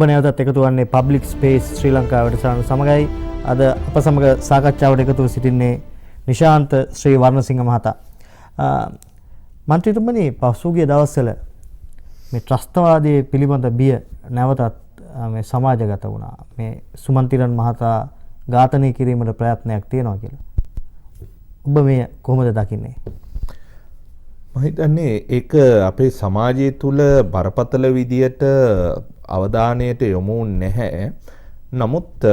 ඔබ නැවතත් එකතු වන්නේ පබ්ලික් ස්පේස් ශ්‍රී ලංකා වැඩසටහන සමගයි. අද අප සමග සාකච්ඡාවට එකතුව සිටින්නේ නිශාන්ත ශ්‍රී වර්ණසිංහ මහතා. මන්ත්‍රීතුමනි, පසුගිය දවස්වල මේ ත්‍රස්තවාදයේ පිළිබඳ බිය නැවතත් මේ සමාජගත වුණා. මේ සුමන්තිරන් මහතා ඝාතනය කිරීමට ප්‍රයත්නයක් තියෙනවා කියලා. ඔබ මේ කොහොමද දකින්නේ? මම හිතන්නේ ඒක අපේ සමාජය තුළ බරපතල විදියට අවධානයට යොමු නැහැ. නමුත්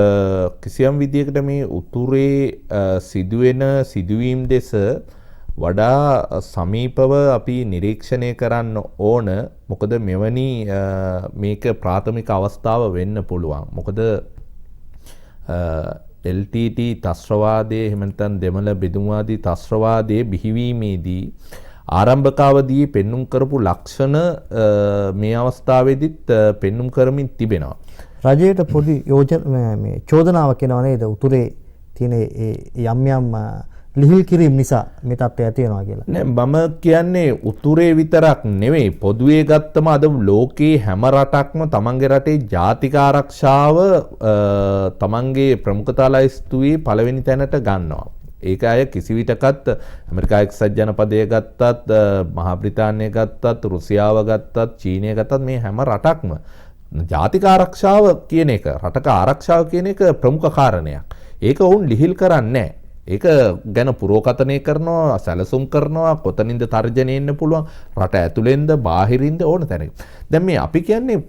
කිසියම් විදියකට මේ උතුරේ සිදුවෙන සිදුවීම් දෙස වඩා සමීපව අපි නිරීක්ෂණය කරන්න ඕන. මොකද මෙවැනි මේක ප්‍රාථමික අවස්ථාව වෙන්න පුළුවන්. මොකද LTT ත්‍රස්තවාදයේ එහෙම නැත්නම් දෙමළ බෙදුම්වාදී ත්‍රස්තවාදයේ බිහිවීමේදී ආරම්භක අවදියේ පෙන්නුම් කරපු ලක්ෂණ මේ අවස්ථාවේදීත් පෙන්නුම් කරමින් තිබෙනවා. රජයට පොඩි යෝජන මේ චෝදනාවක් එනවා නේද? උතුරේ තියෙන ඒ යම් යම් ලිහිල් කිරීම නිසා මේ තත්ත්වය ඇති වෙනවා කියලා. නෑ, මම කියන්නේ උතුරේ විතරක් නෙවෙයි, පොදුවේ ගත්තම අද ලෝකේ හැම රටක්ම තමන්ගේ රටේ ජාතික ආරක්ෂාව තමන්ගේ ප්‍රමුඛතා ලැයිස්තුවේ පළවෙනි තැනට ගන්නවා. ඒක අය කිසි විටකත් ඇමරිකා එක්සත් ජනපදය ගත්තත්, මහා බ්‍රිතාන්‍යය ගත්තත්, රුසියාව ගත්තත්, චීනය ගත්තත් මේ හැම රටක්ම ජාතික ආරක්ෂාව කියන එක, රටක ආරක්ෂාව කියන එක ප්‍රමුඛ කාරණයක්. ඒක ඔවුන් ලිහිල් කරන්නේ නෑ. ඒක ගැන පුරෝකථනය කරනවා, සැලසුම් කරනවා, කොතනින්ද තර්ජනය එන්න පුළුවන්, රට ඇතුලෙන්ද බාහිරින්ද ඕන තැනක. දැන් මේ අපි කියන්නේ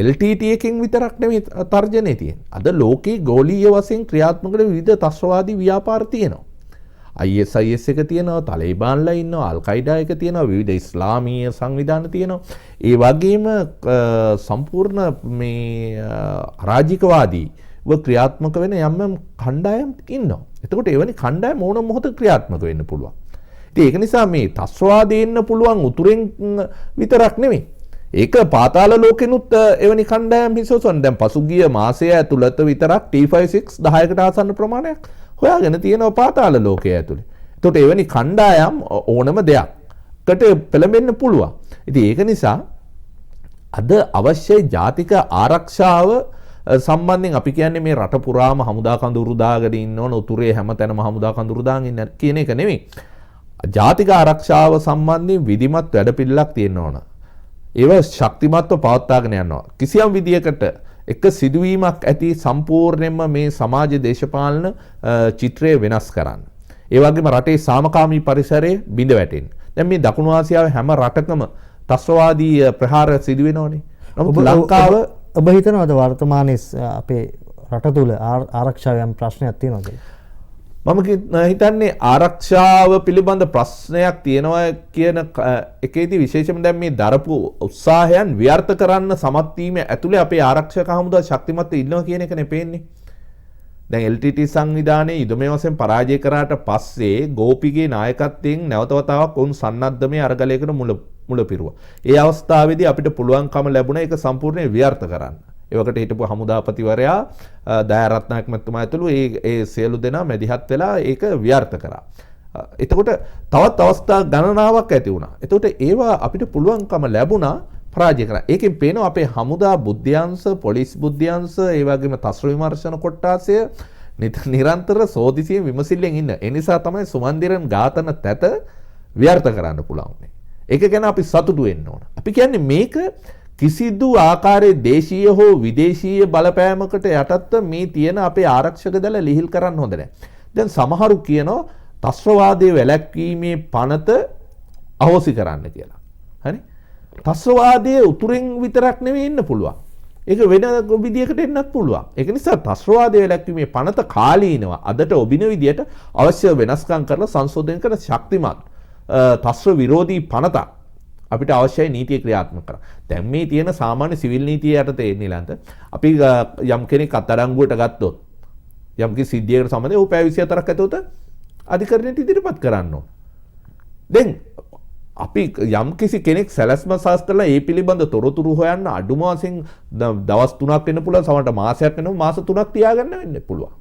LTT එකෙන් විතරක් නෙමෙයි තර්ජනය තියෙන්නේ. අද ලෝකේ ගෝලීය වශයෙන් ක්‍රියාත්මක වෙන විවිධ ත්‍රස්තවාදී ව්‍යාපාර තියෙනවා. ISIS එක තියෙනවා, තලෙබාන්ලා ඉන්නවා, අල් කයිඩා එක තියෙනවා, විවිධ ඉස්ලාමීය සංවිධාන තියෙනවා. ඒ වගේම සම්පූර්ණ මේ අරාජිකවාදීව ක්‍රියාත්මක වෙන යම් යම් කණ්ඩායම් ඉන්නවා. එතකොට එවැනි කණ්ඩායම් ඕනම මොහොතක ක්‍රියාත්මක වෙන්න පුළුවන්. ඉතින් ඒක නිසා මේ ත්‍රස්තවාදේ එන්න පුළුවන් උතුරෙන් විතරක් නෙමෙයි. ඒක පාතාල ලෝකෙනුත් එවැනි කණ්ඩායම් හිසොසන්. දැන් පසුගිය මාසය ඇතුළත විතරක් T56 10කට ආසන්න ප්‍රමාණයක් හොයාගෙන තියෙනවා පාතාල ලෝකයේ ඇතුලේ. එතකොට එවැනි කණ්ඩායම් ඕනම දෙයක්කට පෙළඹෙන්න පුළුවන්. ඉතින් ඒක නිසා අද අවශ්‍ය ජාතික ආරක්ෂාව සම්බන්ධයෙන් අපි කියන්නේ මේ රට පුරාම හමුදා කඳවුරු දාගෙන ඉන්න ඕන, උතුරේ හැමතැනම හමුදා කඳවුරු දාගෙන ඉන්න කියන එක නෙමෙයි. ජාතික ආරක්ෂාව සම්බන්ධයෙන් විධිමත් වැඩපිළිවෙලක් තියෙන්න ඕන. ඒව ශක්තිමත්ව පවත්වාගෙන යනවා. කිසියම් විදියකට එක සිදුවීමක් ඇති සම්පූර්ණයෙන්ම මේ සමාජ දේශපාලන චිත්‍රය වෙනස් කරන්න. ඒ වගේම රටේ සාමකාමී පරිසරය බිඳ වැටෙන්න. දැන් මේ දකුණු ආසියාවේ හැම රටකම ත්‍රස්තවාදී ප්‍රහාර සිදු වෙනවනේ. නමුත් ලංකාව ඔබ හිතනවද වර්තමානයේ අපේ රට තුළ ආරක්ෂාව යම් ප්‍රශ්නයක් තියෙනවද කියලා? මම හිතන්නේ ආරක්ෂාව පිළිබඳ ප්‍රශ්නයක් තියෙනවා කියන එකේදී විශේෂයෙන්ම දැන් මේ දරපු උත්සාහයන් ව්‍යර්ථ කරන්න සමත් වීම ඇතුලේ අපේ ආරක්ෂක හමුදා ශක්තිමත්ව ඉන්නවා කියන එකනේ පේන්නේ. දැන් LTT සංවිධානයේ යුදමය වශයෙන් පරාජය කරාට පස්සේ ගෝපිගේ නායකත්වයෙන් නැවත වතාවක් ඔවුන් සන්නද්ධමය අරගලයකට මුල පිරුවා. ඒ අවස්ථාවේදී අපිට පුළුවන්කම ලැබුණා ඒක සම්පූර්ණයෙන් ව්‍යර්ථ කරන්න. ඒවකට හිටපු හමුදාපතිවරයා දයා රත්නායක මහත්මයා ඇතුළු ඒ සියලු දෙනා මැදිහත් වෙලා ඒක ව්‍යර්ථ කරා. එතකොට තවත් අවස්ථා ගණනාවක් ඇති වුණා. එතකොට ඒවා අපිට පුළුවන්කම ලැබුණා පරාජය කරන්න. ඒකෙන් පේනවා අපේ හමුදා බුද්ධ්‍යංශ, පොලිස් බුද්ධ්‍යංශ, ඒ වගේම තස්ර විමර්ශන කොට්ටාසය නිරන්තර සෝදිසියෙන් විමසිල්ලෙන් ඉන්න. ඒ නිසා තමයි සුමන්දිරන් ඝාතන තැත ව්‍යර්ථ කරන්න පුළුවන් වුනේ. ඒක ගැන අපි සතුටු වෙන්න ඕන. අපි කියන්නේ මේක කිසිදු ආකාරයේ දේශීය හෝ විදේශීය බලපෑමකට යටත්ව මේ තියෙන අපේ ආරක්ෂක දළ ලිහිල් කරන්න හොඳ නෑ. දැන් සමහරු කියනවා ත්‍රස්තවාදයේ වැළැක්වීමේ පනත අහෝසි කරන්න කියලා. හරි? ත්‍රස්තවාදයේ උතුරෙන් විතරක් නෙවෙයි එන්න පුළුවන්. ඒක වෙන විදියකට එන්නත් පුළුවන්. ඒක නිසා ත්‍රස්තවාදයේ වැළැක්වීමේ පනත කාලීනව අදට ඔබින විදියට අවශ්‍ය වෙනස්කම් කරලා සංශෝධනය කරන ශක්තිමත් ත්‍රස්ත විරෝධී පනතක් අපිට අවශ්‍යයි නීතිය ක්‍රියාත්මක කරන්න. දැන් මේ තියෙන සාමාන්‍ය සිවිල් නීතිය යටතේ නිලන්ත අපි යම් කෙනෙක් අත්අඩංගුවට ගත්තොත් යම් කිසි සිද්ධියකට සම්බන්ධව ඌ පැය 24ක් ඇතුළත අධිකරණයට ඉදිරිපත් කරන්න ඕන. දැන් අපි යම් කිසි කෙනෙක් සැලැස්ම සකස් කරලා ඒ පිළිබඳ තොරතුරු හොයන්න අඩුම වශයෙන් දවස් 3ක් වෙන්න පුළුවන්, සමහරට මාසයක් වෙනවා, මාස 3ක් තියාගන්න වෙන්න පුළුවන්.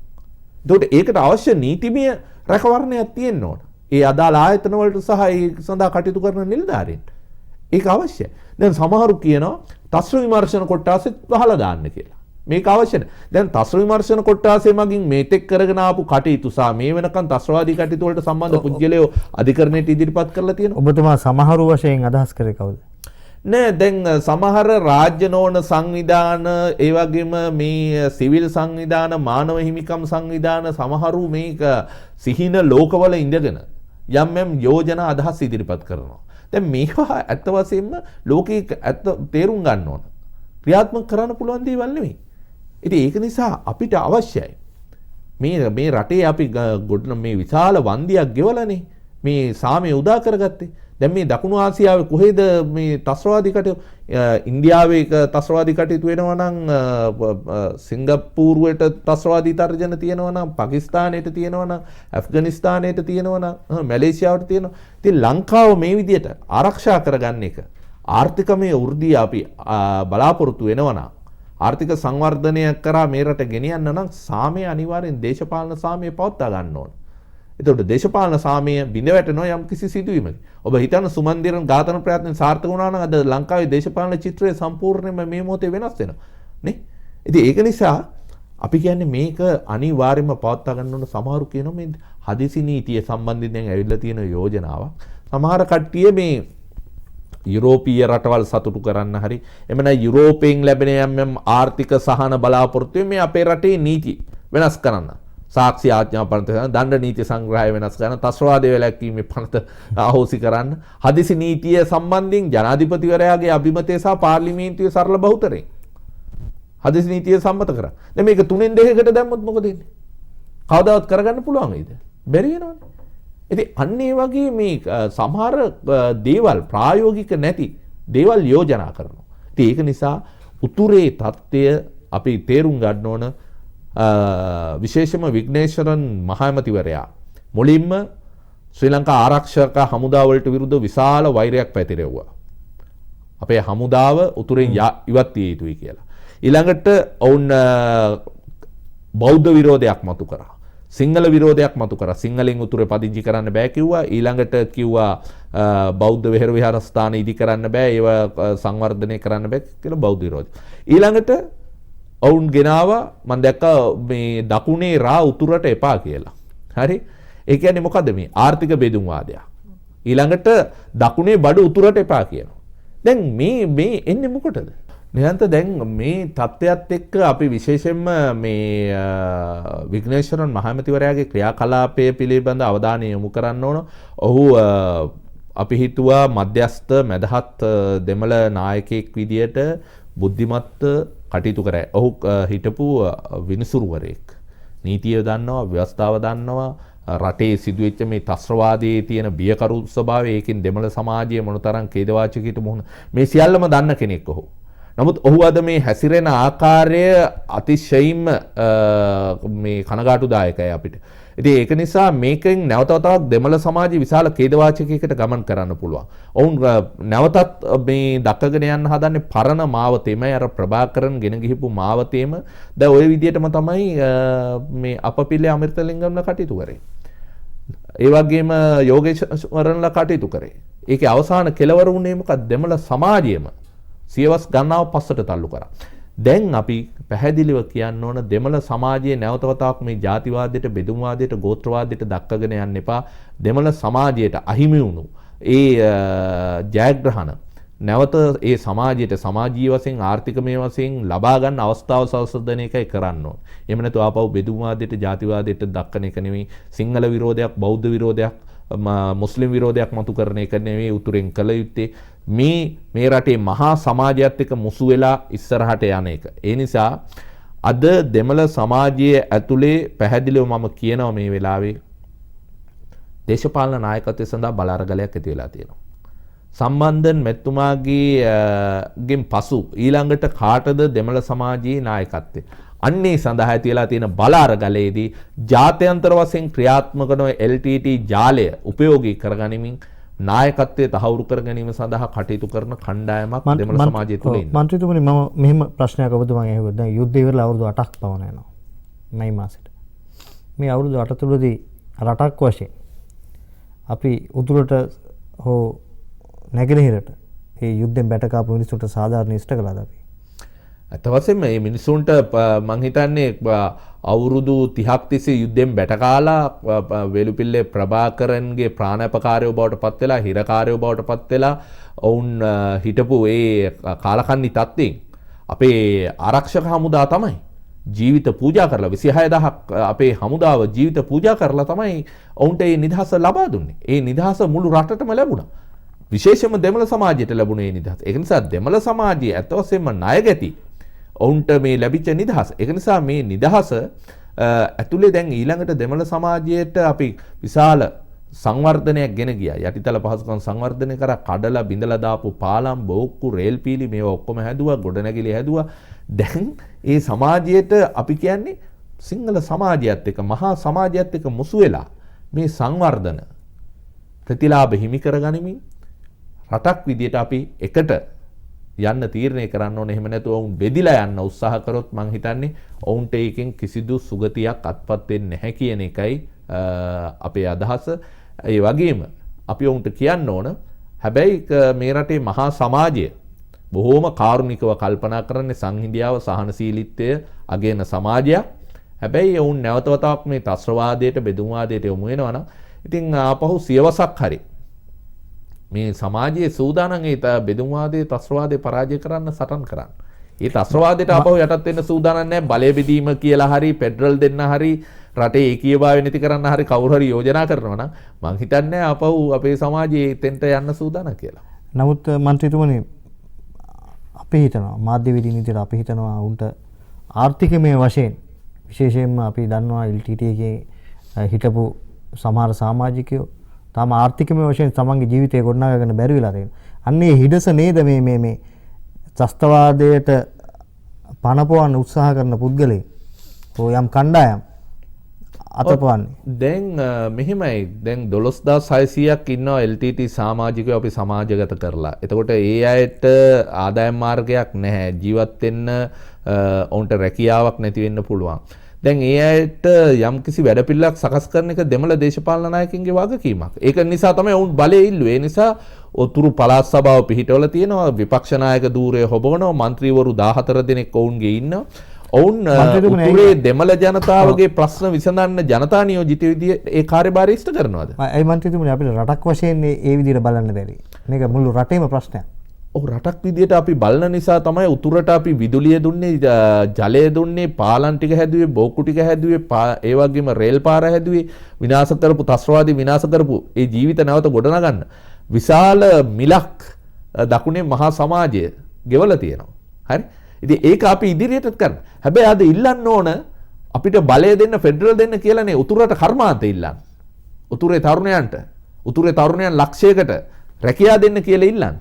එතකොට ඒකට අවශ්‍ය නීතිමය රැකවරණයක් තියෙන්න ඕන. ඒ අදාළ ආයතන වලට සහ ඒ සඳහා කටයුතු කරන නිලධාරීන්ට ඒක අවශ්‍යයි. දැන් සමහරු කියනවා තස්ර විමර්ශන කොට්ටාසෙත් වහලා දාන්න කියලා. මේක අවශ්‍ය නැහැ. දැන් තස්ර විමර්ශන කොට්ටාසය මගින් මේ තෙක් කරගෙන ආපු කටයුතු සහ මේ වෙනකන් තස්රවාදී කටයුතු වලට සම්බන්ධ පුද්ගලයෝ අධිකරණයට ඉදිරිපත් කරලා තියෙනවා. ඔබතුමා සමහරු වශයෙන් අදහස් කරේ කවුද? නෑ, දැන් සමහර රාජ්‍ය නොවන සංවිධාන, ඒ වගේම මේ සිවිල් සංවිධාන, මානව හිමිකම් සංවිධාන සමහරු මේක සිහින ලෝකවල ඉඳගෙන යම් යම් යෝජනා අදහස් ඉදිරිපත් කරනවා. දැන් මේවා ඇත්ත වශයෙන්ම ලෝකේ ඇත්ත තේරුම් ගන්න ඕන. ක්‍රියාත්මක කරන්න පුළුවන් දේවල් නෙමෙයි. ඉතින් ඒක නිසා අපිට අවශ්‍යයි මේ මේ රටේ අපි ගොඩන මේ විශාල වන්දියක් ගෙවලානේ මේ සාමය උදා කරගත්තේ. දැන් මේ දකුණු ආසියාවේ කොහෙද මේ තස්‍රවාදී කටයුතු, ඉන්දියාවේ තස්‍රවාදී කටයුතු වෙනවා නම්, සිංගප්පූරුවට තස්‍රවාදී තර්ජන තියෙනවා නම්, පාකිස්තානයට තියෙනවා නම්, ඇෆ්ගනිස්තානයට තියෙනවා නම්, මැලේසියාවට තියෙනවා. ඉතින් ලංකාව මේ විදියට ආරක්ෂා කරගන්න එක ආර්ථිකමය වෘද්ධිය අපි බලාපොරොත්තු වෙනවා නම්, ආර්ථික සංවර්ධනය කරා මේ රට ගෙනියන්න නම් සාමය අනිවාර්යෙන් දේශපාලන සාමය පවත්වා ගන්න ඕන. එතකොට දේශපාලන සාමය බිඳ වැටෙනවා යම් කිසි සිදුවීමකින්. ඔබ හිතන්න සුමන්දිරන් ඝාතන ප්‍රයත්නෙන් සාර්ථක වුණා නම් අද ලංකාවේ දේශපාලන චිත්‍රය සම්පූර්ණයෙන්ම මේ මොහොතේ වෙනස් වෙනවා නේ. ඉතින් ඒක නිසා අපි කියන්නේ මේක අනිවාර්යයෙන්ම පවත්වා ගන්න ඕන. සමහරු කියනවා මේ හදිසි නීතිය සම්බන්ධයෙන් දැන් ඇවිල්ලා තියෙන යෝජනාවක්. සමහර කට්ටිය මේ යුරෝපීය රටවල් සතුටු කරන්න හරි, එමන යුරෝපයෙන් ලැබෙන යම් යම් ආර්ථික සහන බලාපොරොත්තු මේ අපේ රටේ නීති වෙනස් කරන්න, සාක්ෂි ආඥා පනත, දණ්ඩ නීති සංග්‍රහය වෙනස් කරන්න, තස්වාදය වැළැක්වීමේ පනත අහෝසි කරන්න, හදිසි නීතිය සම්බන්ධයෙන් ජනාධිපතිවරයාගේ අභිමතය සහ පාර්ලිමේන්තුවේ සරල බහුතරයෙන් හදිසි නීතිය සම්මත කරා. දැන් මේක 3න් 2කට දැම්මොත් මොකද වෙන්නේ? කවදාවත් කරගන්න පුළුවන් වෙයිද? බැරි වෙනවනේ. ඉතින් අන්න ඒ වගේ මේ සමහර දේවල් ප්‍රායෝගික නැති දේවල් යෝජනා කරනවා. ඉතින් ඒක නිසා උතුරේ තත්ත්වය අපි තේරුම් ගන්න ඕන. විශේෂම විග්නේශ්වරන් මහඇමතිවරයා මුලින්ම ශ්‍රී ලංකා ආරක්ෂක හමුදා වලට විරුද්ධ විශාල වෛරයක් පැතිරෙව්වා. අපේ හමුදාව උතුරෙන් ඉවත් විය යුතුයි කියලා. ඊළඟට ඔවුන් බෞද්ධ විරෝධයක් මතු කරා. සිංහල විරෝධයක් මතු කරා. සිංහලෙන් උතුරේ පදිංචි කරන්න බෑ කිව්වා. ඊළඟට කිව්වා බෞද්ධ වෙහෙර විහාරස්ථාන ඉදි කරන්න බෑ, ඒවා සංවර්ධනය කරන්න බෑ කියලා බෞද්ධ විරෝධය. ඊළඟට ඔවුන් ගෙනාවා මම දැක්කා මේ දකුණේ රා උතුරට එපා කියලා. හරි? ඒ කියන්නේ මොකද මේ ආර්ථික බෙදුම් වාදයක්. ඊළඟට දකුණේ බඩු උතුරට එපා කියනවා. දැන් මේ මේ එන්නේ මොකටද? නියන්ත දැන් මේ තත්ත්වයත් එක්ක අපි විශේෂයෙන්ම මේ විග්නේශ්වරන් මහඇමතිවරයාගේ ක්‍රියාකලාපය පිළිබඳ අවධානය යොමු කරන්න ඕන. ඔහු අපි හිතුවා මධ්‍යස්ථ මැදහත් දෙමළ නායකයෙක් විදියට බුද්ධිමත් කටයුතු කරයි. ඔහු හිටපු විනිසුරුවරයෙක්. නීතිය දන්නවා, ව්‍යවස්ථාව දන්නවා, රටේ සිදුවෙච්ච මේ තස්‍රවාදයේ තියෙන බියකරු ස්වභාවය, ඒකෙන් දෙමළ සමාජයේ මොනතරම් ඛේදවාචකයට මුහුණ මේ සියල්ලම දන්න කෙනෙක් ඔහු. නමුත් ඔහු අද මේ හැසිරෙන ආකාරය අතිශයින්ම මේ කනගාටුදායකයි අපිට. ඉතින් ඒක නිසා මේකෙන් නැවත වතාවක් දෙමළ සමාජයේ විශාල ඛේදවාචකයකට ගමන් කරන්න පුළුවන්. ඔවුන් නැවතත් මේ දක්කගෙන යන්න හදන්නේ පරණ මාවතේමයි, අර ප්‍රභාකරන් ගෙන ගිහිපු මාවතේම. දැන් ওই විදිහටම තමයි මේ අපපිල්ලේ අමෘතලිංගම්ලා කටයුතු කරේ. ඒ වගේම යෝගේශ්වරන්ලා කටයුතු කරේ. ඒකේ අවසාන කෙලවර වුණේ මොකක්ද? දෙමළ සමාජයම සියවස් ගණනාව පස්සට තල්ලු කරා. දැන් අපි පැහැදිලිව කියන්න ඕන දෙමළ සමාජයේ නැවත වතාවක් මේ ජාතිවාදයට, බෙදුම්වාදයට, ගෝත්‍රවාදයට දක්කගෙන යන්න එපා. දෙමළ සමාජයට අහිමි වුණු ඒ ජයග්‍රහණ නැවත ඒ සමාජයට සමාජීය වශයෙන්, ආර්ථිකමය වශයෙන් ලබා ගන්න අවස්ථාව සලසන එකයි කරන්න ඕන. එහෙම නැතුව ආපහු බෙදුම්වාදයට, ජාතිවාදයට දක්කන එක නෙවෙයි. සිංහල විරෝධයක්, බෞද්ධ විරෝධයක්, මුස්ලිම් විරෝධයක් මතු කරන එක නෙවෙයි උතුරෙන් කළ යුත්තේ. මේ රටේ මහා සමාජයත් එක්ක මුසු වෙලා ඉස්සරහට යන එක. ඒ නිසා අද දෙමළ සමාජයේ ඇතුලේ පැහැදිලිව මම කියනවා මේ වෙලාවේ දේශපාලන නායකත්වය සඳහා බල අරගලයක් ඇති වෙලා තියෙනවා. සම්බන්ධන් මැතිතුමාගේ ගෙන් පසු ඊළඟට කාටද දෙමළ සමාජයේ නායකත්වය? අන්නේ සඳහා ඇති වෙලා තියෙන බල අරගලයේදී ජාත්‍යන්තර වශයෙන් ක්‍රියාත්මක වන LTT ජාලය උපයෝගී කරගනිමින් නායකත්වය තහවුරු කර ගැනීම සඳහා කටයුතු කරන කණ්ඩායමක් දෙමළ සමාජය තුළ ඉන්නවා. මන්ත්‍රීතුමනි, මම මෙහෙම ප්‍රශ්නයක් ඔබතුමාගෙන් ඇහුවොත්, දැන් යුද්ධ ඉවරලා අවුරුදු 8ක් පමණ යනවා මැයි මාසෙට. මේ අවුරුදු 8 තුළදී රටක් වශයෙන් අපි උතුරට හෝ නැගෙනහිරට ඒ යුද්ධෙන් බැට කාපු මිනිස්සුන්ට සාධාරණ ඉෂ්ට කළාද අපි? ඇත්ත වශයෙන්ම මේ මිනිසුන්ට මං හිතන්නේ අවුරුදු 30ක් තිස්සේ යුද්ධෙන් බැට කාලා වෙලුපිල්ලේ ප්‍රභාකරන්ගේ ප්‍රාණාපකාරයෝ බවට පත් වෙලා, හිරකාරයෝ බවට පත් වෙලා ඔවුන් හිටපු ඒ කාලකන්ණි තත්ත්වයෙන් අපේ ආරක්ෂක හමුදා තමයි ජීවිත පූජා කරලා 26000ක් අපේ හමුදාව ජීවිත පූජා කරලා තමයි ඔවුන්ට ඒ නිදහස ලබා දුන්නේ. ඒ නිදහස මුළු රටටම ලැබුණා. විශේෂයෙන්ම දෙමළ සමාජයට ලැබුණේ ඒ නිදහස. ඒක නිසා දෙමළ සමාජයේ ඇත්ත වශයෙන්ම ණය ගැති ඔවුන්ට මේ ලැබිච්ච නිදහස. ඒක නිසා මේ නිදහස ඇතුලේ දැන් ඊළඟට දෙමළ සමාජයට අපි විශාල සංවර්ධනයක් ගෙන ගියා. යටිතල පහසුකම් සංවර්ධනය කරා, කඩලා බිඳලා දාපු පාලම්, බෝක්කු, රේල් පීලි මේවා ඔක්කොම හැදුවා, ගොඩනැගිලි හැදුවා. දැන් ඒ සමාජයට අපි කියන්නේ සිංහල සමාජයත් එක්ක, මහා සමාජයත් එක්ක මුසු වෙලා මේ සංවර්ධන ප්‍රතිලාභ හිමි කරගනිමින් රටක් විදියට අපි එකට යන්න තීරණය කරන්න ඕනේ. එහෙම නැතුව ඔවුන් බෙදිලා යන්න උත්සාහ කරොත් මං හිතන්නේ ඔවුන්ට ඒකෙන් කිසිදු සුගතියක් අත්පත් වෙන්නේ නැහැ කියන එකයි අපේ අදහස. ඒ වගේම අපි ඔවුන්ට කියන්න ඕන, හැබැයි මේ රටේ මහා සමාජය බොහෝම කාරුණිකව කල්පනා කරන්නේ සංහිඳියාව, සහනශීලීත්වය අගයන සමාජයක්. හැබැයි ඔවුන් නැවත වතාවක් මේ ත්‍රස්තවාදයට, බෙදුම්වාදයට යොමු වෙනවා නම් ඉතින් ආපහු සියවසක් හරි මේ සමාජයේ සූදානම් ඒ බෙදුම්වාදයේ, ත්‍රස්තවාදයේ පරාජය කරන්න සටන් කරන්න. ඒ ත්‍රස්තවාදයට ආපහු යටත් වෙන්න සූදානම් නැහැ. බලය බෙදීම කියලා හරි, ෆෙඩරල් දෙන්න හරි, රටේ ඒකීයභාවය නැති කරන්න හරි කවුරු හරි යෝජනා කරනවා නම් මං හිතන්නේ ආපහු අපේ සමාජයේ එතෙන්ට යන්න සූදානම් කියලා. නමුත් මන්ත්‍රීතුමනි, අපි හිතනවා මාධ්‍යවේදීන් විදිහට අපි හිතනවා උන්ට ආර්ථිකමය වශයෙන් විශේෂයෙන්ම අපි දන්නවා LTT එකේ හිටපු සමහර සමාජිකයෝ තාම ආර්ථිකමය වශයෙන් තමන්ගේ ජීවිතය ගොඩනගා ගන්න බැරි වෙලා තියෙනවා. අන්න ඒ හිඩස නේද මේ මේ මේ ත්‍රස්තවාදයට පණපවන්න උත්සාහ කරන පුද්ගලයන් හෝ යම් කණ්ඩායම් අතපවන්නේ. දැන් මෙහෙමයි, දැන් 12600ක් ඉන්නවා LTT සමාජිකයෝ අපි සමාජගත කරලා. එතකොට ඒ අයට ආදායම් මාර්ගයක් නැහැ. ජීවත් වෙන්න ඔවුන්ට රැකියාවක් නැති වෙන්න පුළුවන්. දැන් ඒ අයට යම්කිසි වැඩපිළිවෙලක් සකස් කරන එක දෙමළ දේශපාලන නායකින්ගේ වගකීමක්. ඒක නිසා තමයි ඔවුන් බලය ඉල්ලුවේ. ඒ නිසා උතුරු පළාත් සභාව පිහිටවල තියෙනවා, විපක්ෂ නායක ධූරය හොබවනවා, මන්ත්‍රීවරු 14 දෙනෙක් ඔවුන්ගේ ඉන්නවා. ඔවුන් උතුරේ දෙමළ ජනතාවගේ ප්‍රශ්න විසඳන්න ජනතා නියෝජිත විදියට ඒ කාර්යභාරය ඉෂ්ට කරනවද? ඇයි මන්ත්‍රීතුමනි අපිට රටක් වශයෙන් ඒ විදියට බලන්න බැරි? මේක මුළු රටේම ප්‍රශ්නයක්. ඔව්, රටක් විදියට අපි බලන නිසා තමයි උතුරට අපි විදුලිය දුන්නේ, ජලය දුන්නේ, පාලම් ටික හැදුවේ, බෝක්කු ටික හැදුවේ, ඒ වගේම රේල් පාර හැදුවේ, විනාශ කරපු ත්‍රස්තවාදී විනාශ කරපු ඒ ජීවිත නැවත ගොඩනගන්න විශාල මිලක් දකුණේ මහා සමාජය ගෙවලා තියෙනවා. හරි? ඉතින් ඒක අපි ඉදිරියටත් කරන්න. හැබැයි අද ඉල්ලන්න ඕන අපිට බලය දෙන්න, ෆෙඩරල් දෙන්න කියලානේ උතුරට කර්මාන්ත ඉල්ලන්න. උතුරේ තරුණයන්ට, උතුරේ තරුණයන් ලක්ෂයකට රැකියා දෙන්න කියලා ඉල්ලන්න.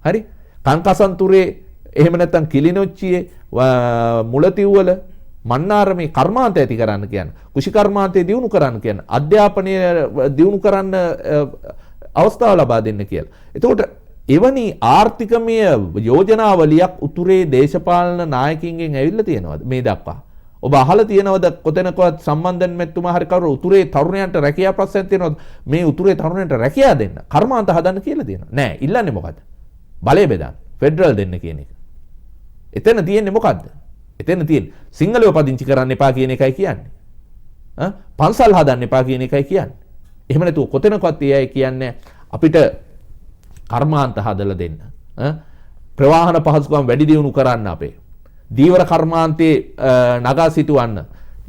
හරි? කංකසන්තුරේ එහෙම නැත්නම් කිලිනොච්චියේ මුලතිව්වල මන්නාරමේ කර්මාන්ත ඇති කරන්න කියන්න. කුෂි කර්මාන්තය දියුණු කරන්න කියන්න. අධ්‍යාපනය දියුණු කරන්න අවස්ථාව ලබා දෙන්න කියලා. එතකොට එවැනි ආර්ථිකමය යෝජනාවලියක් උතුරේ දේශපාලන නායකින්ගෙන් ඇවිල්ලා තියෙනවද මේ දක්වා? ඔබ අහලා තියෙනවද කොතැනකවත් සම්බන්ධන් මැතිතුමා හරි කවුරු උතුරේ තරුණයන්ට රැකියා ප්‍රශ්නයක් තියෙනවද? මේ උතුරේ තරුණයන්ට රැකියා දෙන්න, කර්මාන්ත හදන්න කියලා තියෙනවද? නෑ. ඉල්ලන්නේ මොකද්ද? බලය බෙදන්න, ෆෙඩරල් දෙන්න කියන එක. එතන තියෙන්නේ මොකද්ද? එතන තියෙන්නේ සිංහලව පදිංචි කරන්න එපා කියන එකයි කියන්නේ. පන්සල් හදන්න එපා කියන එකයි කියන්නේ. එහෙම නැතුව කොතැනකවත් ඒ අය කියන්නේ අපිට කර්මාන්ත හදලා දෙන්න, ප්‍රවාහන පහසුකම් වැඩි දියුණු කරන්න, අපේ දීවර කර්මාන්තේ නගා සිටුවන්න,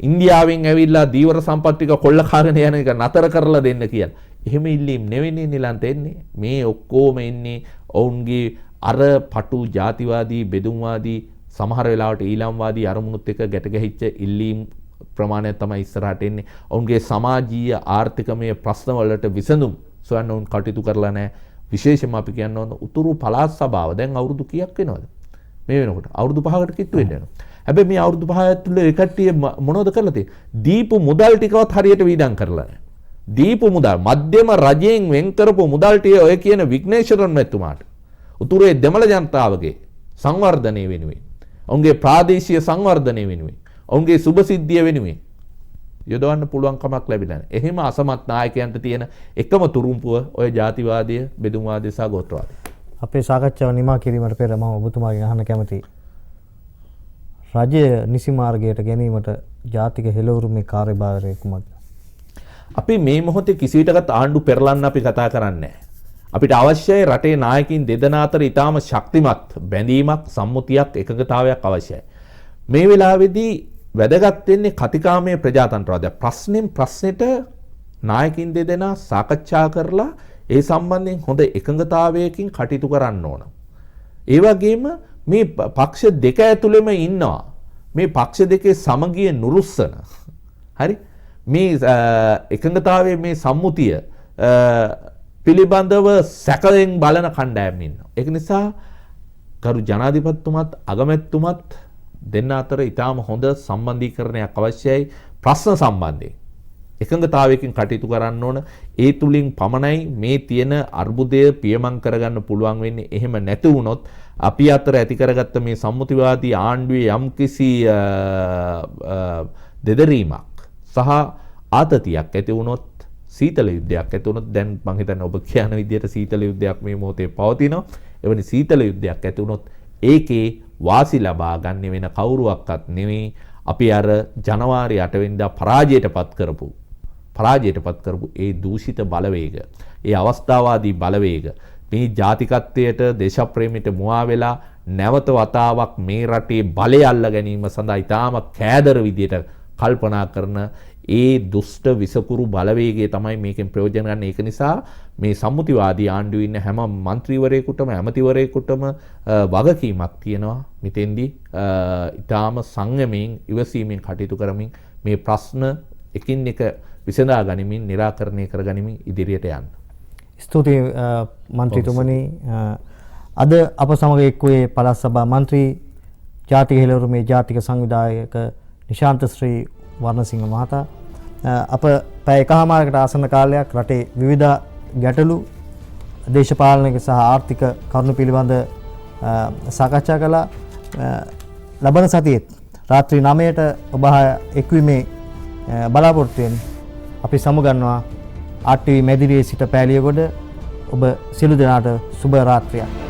ඉන්දියාවෙන් ඇවිල්ලා දීවර සම්පත් ටික කොල්ල කාගෙන යන එක නතර කරලා දෙන්න කියලා. එහෙම ඉල්ලීම් නෙවෙයි නිලන්ත එන්නේ. මේ ඔක්කොම එන්නේ ඔවුන්ගේ අර පටු ජාතිවාදී, බෙදුම්වාදී, සමහර වෙලාවට ඊළම්වාදී අරමුණුත් එක්ක ගැට ගැහිච්ච ඉල්ලීම් ප්‍රමාණය තමයි ඉස්සරහට එන්නේ. ඔවුන්ගේ සමාජීය ආර්ථිකමය ප්‍රශ්න වලට විසඳුම් සොයන්න ඔවුන් කටයුතු කරලා නැහැ. විශේෂයෙන්ම අපි කියන්න ඕන උතුරු පළාත් සභාව දැන් අවුරුදු කීයක් වෙනවද? මේ වෙනකොට අවුරුදු 5කට කිට්ටු වෙන්න යනවා. හැබැයි මේ අවුරුදු 5 ඇතුළේ ඒ කට්ටිය මොනවද කරලා තියෙන්නේ? දීපු මුදල් ටිකවත් හරියට වීදම් කරලා නැහැ. දීපු මුදල් මධ්‍යම රජයෙන් වෙන් කරපු මුදල් ටික ඔය කියන විග්නේශ්වරන් මැතිතුමාට උතුරේ දෙමළ ජනතාවගේ සංවර්ධනය වෙනුවෙන්, ඔවුන්ගේ ප්‍රාදේශීය සංවර්ධනය වෙනුවෙන්, ඔවුන්ගේ සුභසිද්ධිය වෙනුවෙන් යොදවන්න පුළුවන් කමක් ලැබිලා නැහැ. එහෙම අසමත් නායකයන්ට තියෙන එකම තුරුම්පුව ඔය ජාතිවාදය, බෙදුම්වාදය සහ ගෝත්‍රවාදය. අපේ සාකච්ඡාව නිමා කිරීමට පෙර මම ඔබතුමාගෙන් අහන්න කැමතියි. රජය නිසි මාර්ගයට ගැනීමට ජාතික හෙළ උරුමේ කාර්යභාරය කුමක්ද? අපි මේ මොහොතේ කිසිවිටකත් ආණ්ඩු පෙරලන්න අපි කතා කරන්නේ නැහැ. අපිට අවශ්‍යයි රටේ නායකයින් දෙදෙනා අතර ඉතාම ශක්තිමත් බැඳීමක්, සම්මුතියක්, එකඟතාවයක් අවශ්‍යයි. මේ වෙලාවේදී වැදගත් වෙන්නේ කතිකාමය ප්‍රජාතන්ත්‍රවාදය. ප්‍රශ්නෙන් ප්‍රශ්නෙට නායකින් දෙදෙනා සාකච්ඡා කරලා ඒ සම්බන්ධයෙන් හොඳ එකඟතාවයකින් කටයුතු කරන්න ඕන. ඒ වගේම මේ පක්ෂ දෙක ඇතුළෙම ඉන්නවා. මේ පක්ෂ දෙකේ සමගිය නුරුස්සන. හරි? මේ එකඟතාවයේ මේ සම්මුතිය පිළිබඳව සැකයෙන් බලන කණ්ඩායම් ඉන්නවා. ඒක නිසා ගරු ජනාධිපතිතුමත් අගමැතිතුමත් දෙන්න අතර ඉතාම හොඳ සම්බන්ධීකරණයක් අවශ්‍යයි ප්‍රශ්න සම්බන්ධයෙන්. එකඟතාවයකින් කටයුතු කරන්න ඕන. ඒ තුලින් පමණයි මේ තියෙන අර්බුදය පියමං කරගන්න පුළුවන් වෙන්නේ. එහෙම නැති වුණොත් අපි අතර ඇති කරගත්ත මේ සම්මුතිවාදී ආණ්ඩුවේ යම්කිසි දෙදරීමක් සහ ආතතියක් ඇති වුණොත්, සීතල යුද්ධයක් ඇති වුණොත්, දැන් මං හිතන්නේ ඔබ කියන විදිහට සීතල යුද්ධයක් මේ මොහොතේ පවතිනවා. එවැනි සීතල යුද්ධයක් ඇති වුණොත් ඒකේ වාසි ලබා ගන්න වෙන කවුරුවක්වත් නෙවෙයි අපි අර ජනවාරි 8 වෙනිදා පරාජයටපත් කරපු ඒ දූෂිත බලවේග, ඒ අවස්ථාවාදී බලවේග මේ ජාතිකත්වයට දේශප්‍රේමයට මුවා වෙලා නැවත වතාවක් මේ රටේ බලය අල්ල ගැනීම සඳහා ඉතාම කෑදර විදියට කල්පනා කරන ඒ දුෂ්ට විසකුරු බලවේගය තමයි මේකෙන් ප්‍රයෝජන ගන්න. ඒක නිසා මේ සම්මුතිවාදී ආණ්ඩුවේ ඉන්න හැම මන්ත්‍රීවරයෙකුටම ඇමතිවරයෙකුටම වගකීමක් තියෙනවා මෙතෙන්දී ඉතාම සංයමයෙන් ඉවසීමෙන් කටයුතු කරමින් මේ ප්‍රශ්න එකින් එක විසඳා ගනිමින් නිරාකරණය කරගනිමින් ඉදිරියට යන්න. ස්තුතියි මන්ත්‍රීතුමනි. අද අප සමග එක්වූයේ පළාත් සභා මන්ත්‍රී ජාතික හෙළ උරුමයේ ජාතික සංවිධායක නිශාන්ත ශ්‍රී වර්ණසිංහ මහතා. අප පැය එකහමාරකට ආසන්න කාලයක් රටේ විවිධ ගැටලු දේශපාලනික සහ ආර්ථික කරුණු පිළිබඳ සාකච්ඡා කළා. ලබන සතියේත් රාත්‍රී 9ට ඔබ හා එක්වීමේ බලාපොරොත්තුවෙන් අපි සමුගන්නවා. RTV මැදිරියේ සිට පෑලියගොඩ ඔබ සියලු දෙනාට සුබ රාත්‍රියක්.